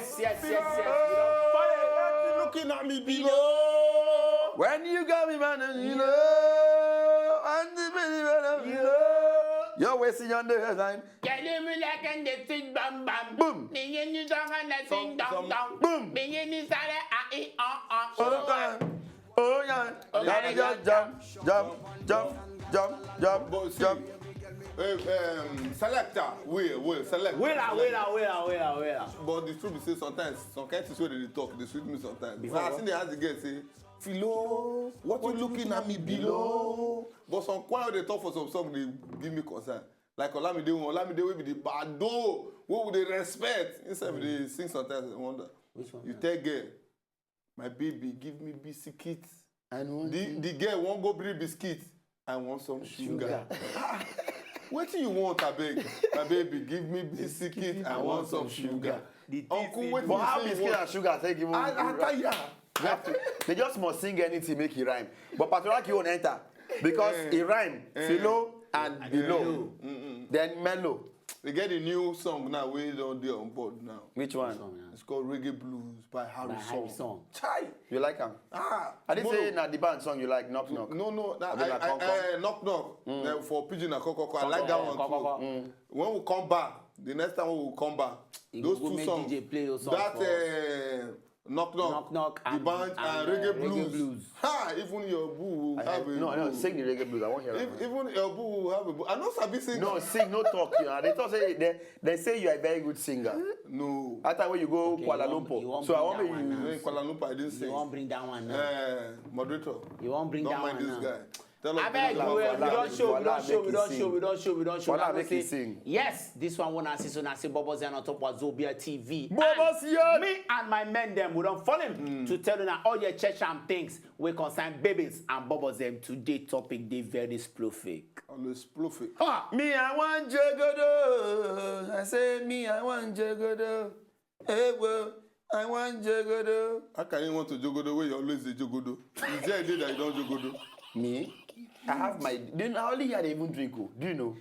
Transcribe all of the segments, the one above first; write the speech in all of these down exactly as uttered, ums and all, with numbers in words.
Yes, yes, yes, yes. We don't follow. Looking at me below. When you got me, man, and you know, and the baby, man, and you know, you're wasting your day time. Get me like and the sing bam bam. Boom. Me and you down and the sing down down. Boom. Me and you sale ah eh ah ah. Oh, yeah. Oh, yeah. Gotta just jump, jump, jump, jump, jump, But see, jump. eh, um, selector, will, will, selector. Wela, selector. wela, wela, wela, wela. But the truth is say sometimes some kind things wey dey dey talk dey sweet me sometimes. Before When I what? see the house the girl say, Philo, what you looking at me below? But some choir dey talk for some song dey give me concern. Like Olamide one, Olamide wey be the bad dough, wey we dey respect. Instead we dey sing sometimes I wonder. Which one? You tell girl, my baby, give me biscuit. And one The the girl wan go bring biscuit. I want some sugar. Ah, wetin you want abeg? My baby, give me biscuit. I want some sugar. The thing Uncle, say- wetin But you how say you biscuit want? And sugar take even? I I tire. They just must sing anything make it rhyme. But Patriarchy own enter because it rhyme, philo and below, then mellow. They get a new song now wey don dey on board now. Which one? It's called Reggae Blues by Harry By Harry Song. Song. Chai! You like am? Ah! I dey Mo- say na the band song you like, knock knock. No, no, that, Abi I, na I, Koko? I, knock knock. Eh, for pidgin na kokoko. I like that one too. When we come back, the next time when we come back, You those go two make songs, D J play your song that for us. Uh, knock knock, Knock knock the and- band and, and, uh, reggae, Reggae blues. Blues. Ha! Even your boo will have a No, no, boo. Sing the reggae blues. I wan hear If, am. Even your boo will have a boo. I no sabi sing. No, sing, no talk. You know, they talk say they, they say you are a very good singer. No. After when you go Okay, Kuala you want- Lumpur, you want so I bring want that make one you. now. No, in Kuala Lumpur, I didn't You sing. wan bring that one now? Uh, moderator, You wan bring don't that mind one this now? guy. Tell us Abeg, bring we, that we one. don show, we Wala don make show, it we don show, sing. we don show, we don show. Wala Una make say, it sing. Yes, this one una see so una say Bobo Zeno top was Zobia T V. Bobo And Zeno. Me and my men dem, we don follow him to tell una all your church and things wey concern babies and Bobo Zeno. Today topic dey very splofik. Always splofik. Ah, Me, I want jogodo. I say me, I want jogodo. Hey, well, I want jogodo. How can you want to jogodo when you always dey jogodo? Is there a day that you don't jogodo? Me, I have my. Do you know, only here they even drink. Oh. Do you know?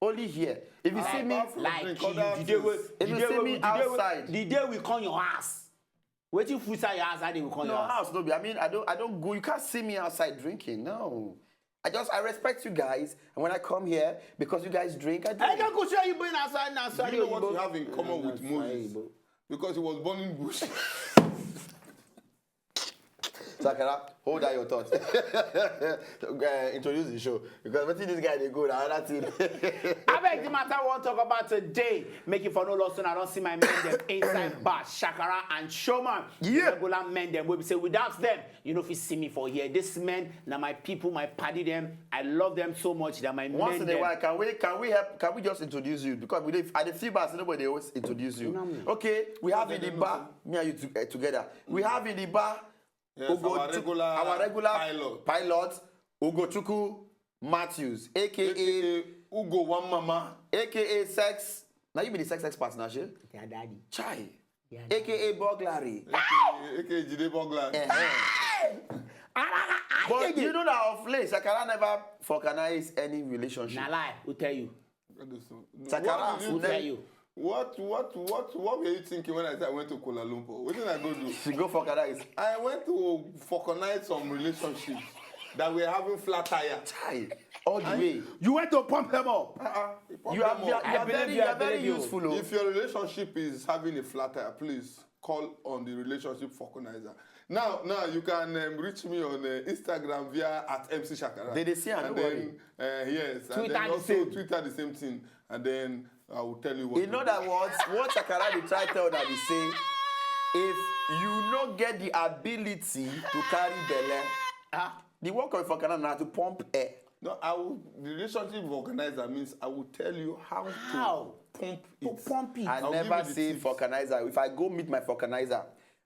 Only here. If you see me, Apart from like drink, you, other the day wey, things. If the you day see wey, me the day wey, outside. the day we come your house. Wetin full inside your house, how dey we come No your house? House, no be. I mean, I don't, I don't go. You can't see me outside drinking. No, I just, I respect you guys, and when I come here, because you guys drink, I I drink. Don't go show you bring outside now. Do Sorry, you know what Oyibo. You have in common with Moses? Oyibo. Because he was born in bush. Sakara, hold down your thoughts. Uh, introduce the show because wetin this guy dey go na another thing. Abeg, the matter we wan talk about today. Make it for no loss, and I don't see my men dem inside bar, Shakara and Showman. Yeah. Regular men dem wey be say without them, you no fit see me for here. This men na my people, my paddy dem. I love them so much. They're my Once men in a dem. While, can we can we help? Can we just introduce you because we dey, I dey feel bad say nobody dey always introduce you. No, no. Okay, we have No, in the no, bar. Me and you to, uh, together. We have in the bar. Yes, Ugo our Tu- regular our regular pilot. pilot Ugochukwu Matthews, aka A K A Ugo One Mama. aka Sex. Now you be the sex expert now, shey? Their daddy. Chai. Their daddy. A K A burglary. A K A Jide Burglar. Eh, eh. But you know that of late, Shakara never vulcanize any relationship. Na lie. Who tell you? What is so- Sakara, what did Who you tell think? You? What what what what were you thinking when I said I went to Kuala Lumpur? What did I go do? She go vulcanize. I went to vulcanize some relationships that were having flat tire. Chai. All the way. You went to pump them up. Uh-uh. You are, you are, you I are believe very, you, you I are very believe you. Useful. Oh. If your relationship is having a flat tire, please call on the relationship vulcanizer. Now, now you can um, reach me on uh, Instagram via at M C Shakara. They dey see am, And no then, uh, yes, Twitter and then the also same. Twitter the same thing, and then I will tell you what. In other words, what Shakara dey try tell una be say, if you no get the ability to carry belle, ah, the work of vulcanizer na to pump air. No, I will. The relationship vulcanizer means I will tell you how, How? to pump To it. pump it. I I'll give never you the see tips. vulcanizer. If I go meet my vulcanizer,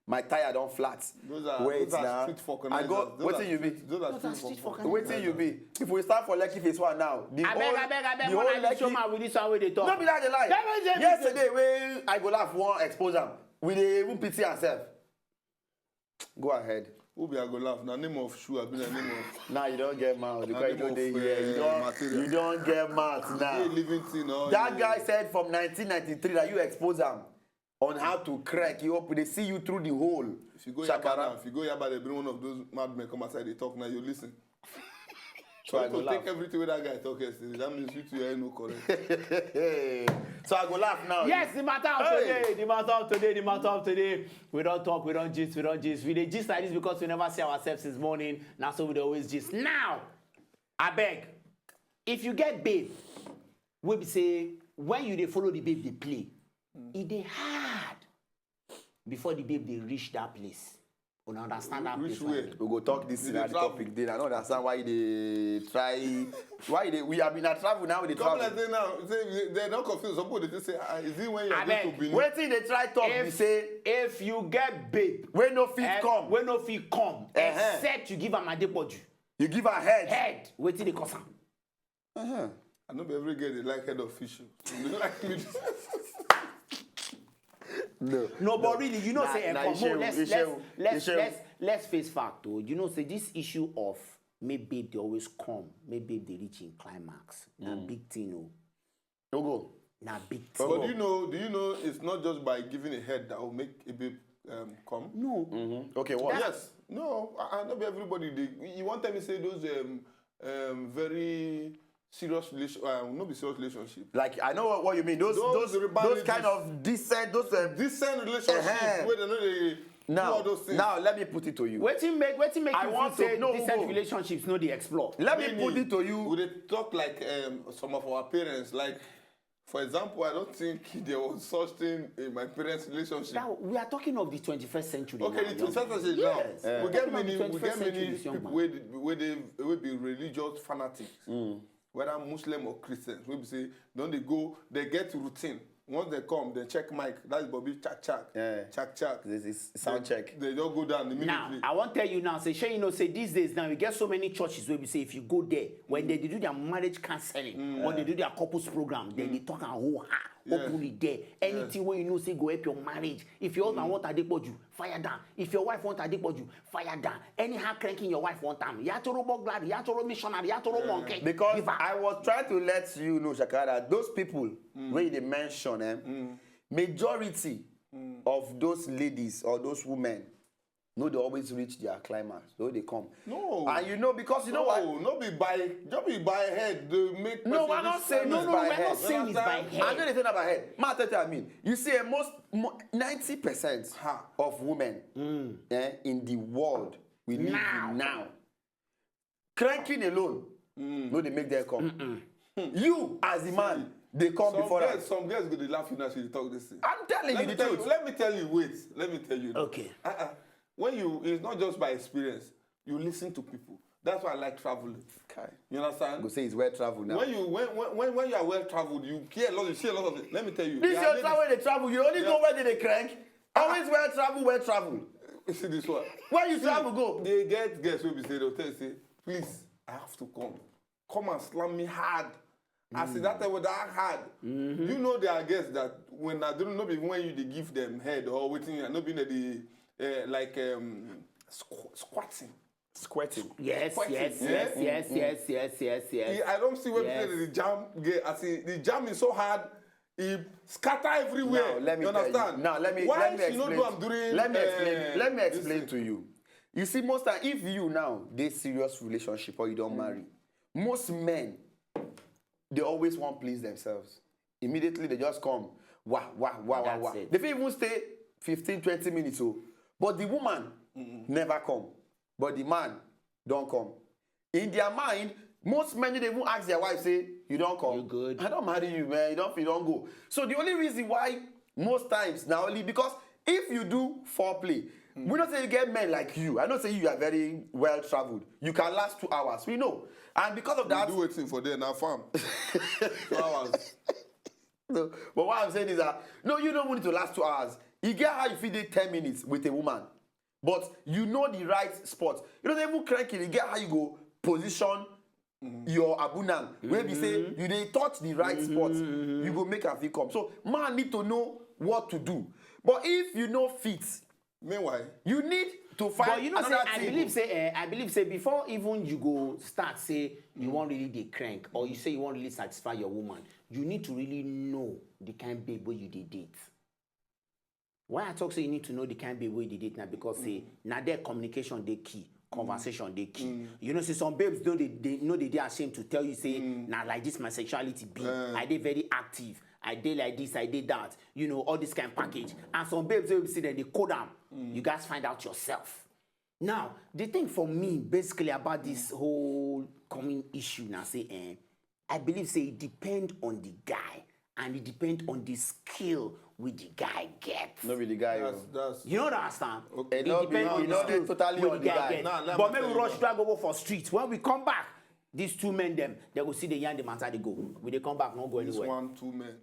my tire don flat. Those are, Wait those are now. Street I vulcanizers. go. Those are Wetin you be? Street- Those are Those are street street vulcanizers. vulcanizers. Wetin you be? If we start for Lekki phase one now, the Abeg, whole, abeg, abeg, the whole una dey show Lekki. man with this one wey dey talk. No be that dey lie. Tell me say Yesterday wey I go laugh wan expose am. We dey even pity ourselves. Go ahead. Who be I go laugh? Na name of shoe, I be na name of. Now you don get mouth. You Na quite name don of, dey here. You uh, don, material. you don get mouth Be a now. Living thing. Oh, That yeah. Guy said from nineteen ninety-three that you expose am. on how to crack you up. They see you through the hole. If you go Yaba now, if you go Yaba, they bring one of those madmen come outside, they talk now, you listen. So I go take everything wey that guy talk yesterday. That means you two are no correct. So I go laugh now. Yes, the matter of today, the matter of today, the matter of today. We don't talk, we don't gist, we don't gist. We dey gist like this because we never see ourselves since morning. Now so we dey always gist. Now, I beg, if you get babe, we be say when you dey follow the babe dey play, e dey hard before the babe dey reach that place. Una understand that Which place? Way? We go talk this You thing at dey the travel. Topic day. I don't understand why they try. Why they? We have been at travel now. We dey Come travel. Like say now, say they don't confuse. Some people they say, ah, is it when you are going Abeg. to be? Wetin they try talk be If say if you get babe, wey no fit eh, come. Wey no fit come, Uh-huh. Except you give am adepoju You give her head. Head, wetin dey cause am? Uh-huh. I know every girl they like head of fish. They like me. No. No, but really, you know, Na- say, eh, na come, issue, no, let's, issue, let's, let's, issue. let's, let's face fact, though. You know, say this issue of make babe dey always come, make babe dey reach in climax. Na big thing, oh. No go. Na big thing. But do you know? Do you know it's not just by giving a head that will make a babe um, come? No. Mm-hmm. Okay, what? Yes. No, I, I know everybody. They, you want tell me say those um, um, very serious relation, uh, no be serious relationship. Like I know what, what you mean. Those Those those, those ribalities. Kind of decent. Those uh, Decent relationship Uh-huh. Where they know they do now all those things. Now let me put it to you. Wetin make wetin make I you feel want to- say no, decent go. Relationships no dey explore? Let me Meaning, put it to you. We dey talk like um, some of our parents. Like, for example, I don't think there was such thing in my parents' relationship. Now, we are talking of the twenty-first century. Okay, Now, the young twenty-first man. century now. Yes. Eh. We We're get talking of many, the we get twenty-first many century, this young people man. Wey dey- wey dey wey be religious fanatics, whether Muslim or Christians. Wey be say don dey go, they get routine. Once they come, they check mic. That's Bobby, check check, Yeah. check check. This is sound check. They just go down Now, immediately. I wan tell you now, say, shey you know say these days now, we get so many churches wey be say if you go there, when they dey do their marriage counseling or they do their couples program, then they talk and whole ha Yeah. openly there. Anything wey you know say go help your marriage. If your husband want adepoju, fire down. If your wife want adepoju, fire down. Anyhow cranking your wife want am. Yatoro burglary, yatoro missionary, yatoro monkey. Because Give her. I was trying to let you know, Shakara, those people wey they mention, eh, majority of those ladies or those women, no, they always reach their climax. So they come. No. And you know, because you know what? No, no be by, no be by head. They make No, person I'm not reach saying No, it's no, by we're head. not saying it's by Understand? I head. know the thing about head. Ma, tell you what I mean. You see, eh, most mo- ninety percent Ha. of women eh, in the world we live Now. In now, cranking alone, no, they make them come. You as the man, they come Some before girls, us. Some girls go dey laugh you now. She dey talk this thing. I'm telling Let you me the tell truth. You, let me tell you, wait. Let me tell you. Okay. Uh-uh. When you, it's not just by experience. You listen to people. That's why I like traveling. Kai. You understand? Go say it's well traveled now. When you when when when, when you are well traveled, you hear a lot. You see a lot of it. Let me tell you. This there your are travel, ladies- they travel. You only Yeah. Go where they, they crank. Always well travel, well travel. You see this one. Where you See, travel go? They get girls wey be say they'll tell you say, please, I have to come. Come and slam me hard. I see that time with that hard. You know there are girls that when I don't know, even when you dey give them head or wetin, no be the uh, like um, squ- squatting. Squirting. Yes, Squirting. yes, Yeah. yes, yes, yes, yes, yes, yes. I don't see where Yes. People say the jam. Get, I see the jam is so hard. It scatter everywhere. Now let me You tell understand? You. Now let me Why let me she explain. No do am during? Let me uh, explain. Let me this Explain thing? To you. You see, most time, if you now dey serious relationship or you don't marry, most men they always want please themselves. Immediately they just come. Wah wah wah wah That's wah. It. They fit even stay fifteen, twenty minutes. Oh, but the woman never come. But the man don't come. In their mind, most men dey even ask their wife, say, you don't come. You good? I don't marry you, man. You don't, you don't go. So the only reason why most times now only because if you do foreplay, we don't say you get men like you. I don't say you are very well traveled. You can last two hours. We know. And because of You that, do waiting for there now, fam. Two hours. No, but what I'm saying is that no, you don't need to last two hours. You get how you fit dey ten minutes with a woman, but you know the right spot. You don't even crank it. You get how you go position your abunam. Where we say you dey touch the right spot, you go make am fit come. So man need to know what to do. But if you no fit, Meanwhile, you need to find But you know, say, another I thing. Believe say, eh, I believe say before even you go start say you wan really dey crank or you say you wan really satisfy your woman, you need to really know the kind babe wey you dey date. Why I talk say you need to know the kind babe wey you dey date na because say na there communication dey key, conversation dey key. You know say some babes no dey dey no dey dey ashamed to tell you say na like this my sexuality be. I dey very active. I dey like this, I dey that. You know, all this kind package. And some babes wey be say dem dey code am. You gats find out yourself. Now, the thing for me basically about this whole coming issue na say eh, I believe say it depend on the guy and it depend on the skill wey the guy get. No be the guy. That's Oh. that's. You know what I understand? Eh, no be- e no dey totally on the guy. Nah, nah, But my maybe friend. Rush Drag go for street. When we come back, these two men them, they go see the yarn the matter they go. We dey come back, not go This anywhere. One, two men.